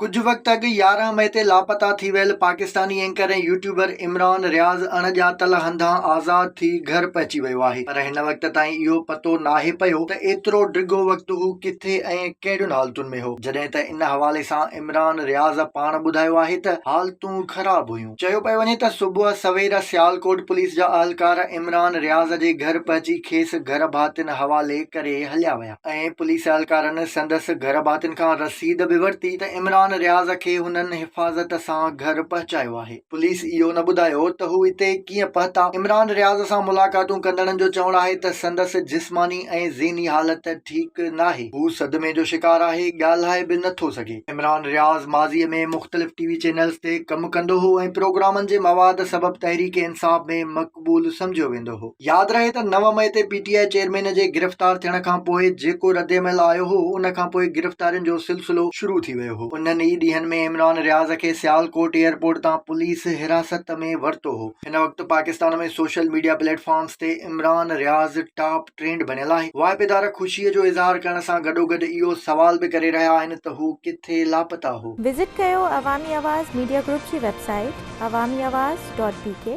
ڪجهه وقت اڳ 11 مئي تي لاپتا ٿي ويل پاڪستاني اينڪر ۽ يوٽيوبر عمران رياض اڻڄاتل هنڌان آزاد ٿي گهر پهچي ويو آهي پر هن وقت تائين اهو پتو ناهي پيو ته ايترو ڊگهو وقت هو ڪٿي ۽ ڪهڙين حالتن ۾ هو جڏهن ته ان حوالي سان عمران رياض پاڻ ٻڌايو آهي ته حالتون خراب هيون. چيو پيو وڃي ته صبح سوير سيالڪوٽ پوليس جا اهلڪار عمران رياض جي گهر پهچي کيس گهر ڀاتين حوالي ڪري هليا ويا. ۽ پوليس اهلڪارن سندس گهر ڀاتين کان رسيد به ورتي ته عمران رياض کي هنن حفاظت سان گهر پهچايو آهي. پوليس اهو نه ٻڌايو ته هو اتي ڪيئن پهتا. عمران رياض سان ملاقاتون ڪندڙن جو چوڻ آهي ته سندس جسماني ۽ ذهني حالت ٺيڪ ناهي، هو صدمي جو شڪار آهي، ڳالهائي به نٿو سگهي. عمران رياض ماضي ۾ مختلف ٽي وي چينلز تي ڪم ڪندو هو ۽ پروگرامن جي مواد سبب تحريڪ انصاف ۾ مقبول سمجهيو ويندو هو. ياد رهي ته 9 مئي تي پي ٽي I chairman جي گرفتار ٿيڻ کانپوء جيڪو ردعمل آيو هو ان کانپوء گرفتارين جو سلسلو شروع ٿي ويو هو. انهن ئي ڏينهن ۾ عمران رياض کي سيالڪوٽ ايئرپورٽ تان پوليس حراست ۾ ورتو هو. هن وقت Pakistan ۾ social media platforms تي عمران رياض ٽاپ ٽرينڊ بڻيل آهي. واهپيدار خوشي جو اظهار ڪرڻ سان گڏوگڏ اهو سوال به ڪري رهيا آهن ته هو ڪٿي لاپتا هو. وزٽ ڪيو عوامي آواز ميڊيا گروپ جي website Awami Awaz dot B K.